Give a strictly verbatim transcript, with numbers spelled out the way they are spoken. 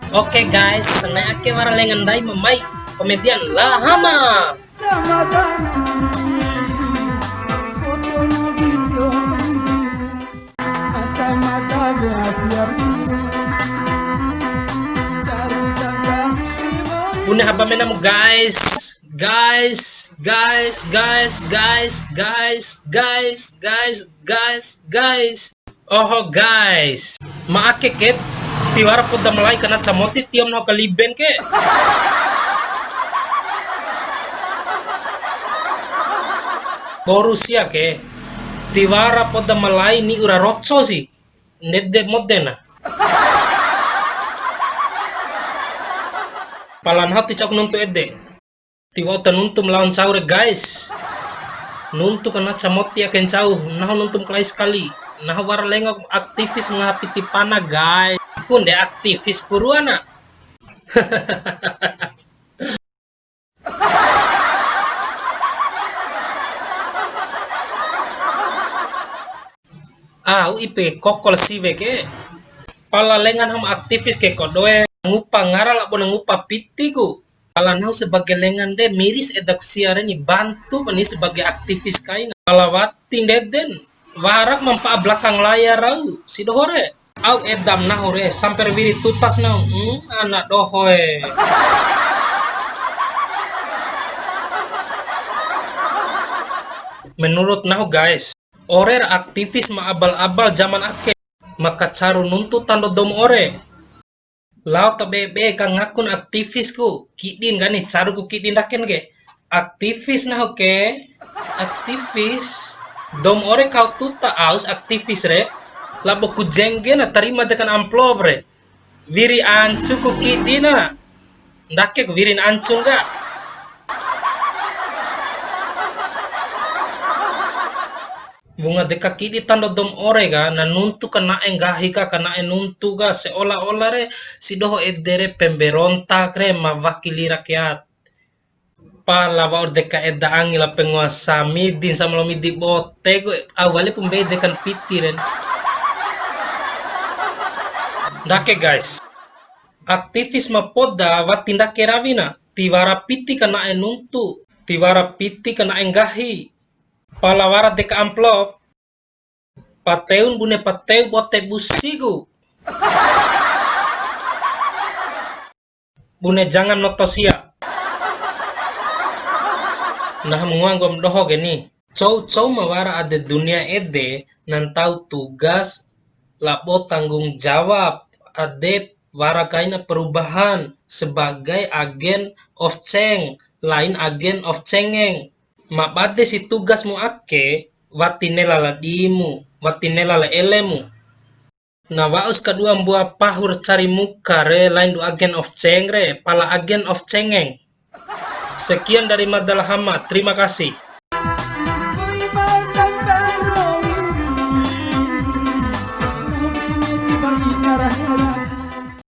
Oke guys, sanai ake wara lenga ndai ma mai komedian La Hama. Bune haba menamu guys, guys, guys, guys, guys, guys, guys, guys, guys, guys. Oho guys, ma ake ke tiwara poda malai kana camoti tiom nahu kaliben ke. Boru sia ke, tiwara poda malai ni ura roco si, ndede modena. Pala nahu ti ca'uku nuntu ede. Tiwa'u ta nuntu ma lao ncau re, guys. Nuntu kana camoti ake ncau, nahu nuntu ma kalai sakali. Nahu wara lenga aktivis ngaha piti pana, guys. Kunde aktivis kuruana. Au ipi kokol siwe ke. Pala lenga nahu ma aktivis ke kodoe. Ngupa ngara labo na ngupa piti ku. Pala nahu sebagai lengan de, miris edaku sia re ni, bantu pani sebagai aktivis kaina. Pala wati ndeden, wara ma mpa'a belakang layar rau, si doho re. Au edam nahu re, sampe ra wiri tutas nahu. Hmm, ana doho e. Menurut nahu, guys, ore ra aktivis ma abal-abal zaman ake, ma kacaru nuntu tando dou ma ore. Lao ta be be ka ngakun aktivis ku, kidin kani, caru ku kidin ndaken ke. Aktivis nahu ke, aktivis. Dou ma ore kau tuta aus aktivis re. Labo ku jengge na tarima dekan amplop re. Wiri ancu ku kidin na. Ndake ku wirin ancu ka. Wunga deka kidi tando dou ma ore ka, na nuntu kana'e nggahi ka, kana'e nuntu ka, seolah-olah re, si doho ede re pemberontak re, mewakili rakyat. Pala wa'ur deka eda angi la penguasa, midin sama lo midi bote ku, au wali pu mbei dekan piti re. Ndake, guys. Aktivis ma poda wati ndake rawi na, tiwara piti kana'e nuntu, tiwara piti kana'e nggahi. Pala wara deka amplop, pateun bune pateu bote busiku. Bune jangan noto sia. Nah, ma ngoa nggomi doho ke ni. Cou-cou ma wara ade dunia ede, na ntau tugas labo tanggung jawab ade wara kaina perubahan sebagai agent of change, lain agent of cengeng. Ma bade si tugasmu ake, wati nela la dimu, wati nela la elemu. Na wa'us kadua mbua pahu ra cari muka re, lain du agent of change re, pala agent of cengeng. Sekian dari Madalahama, terima kasih.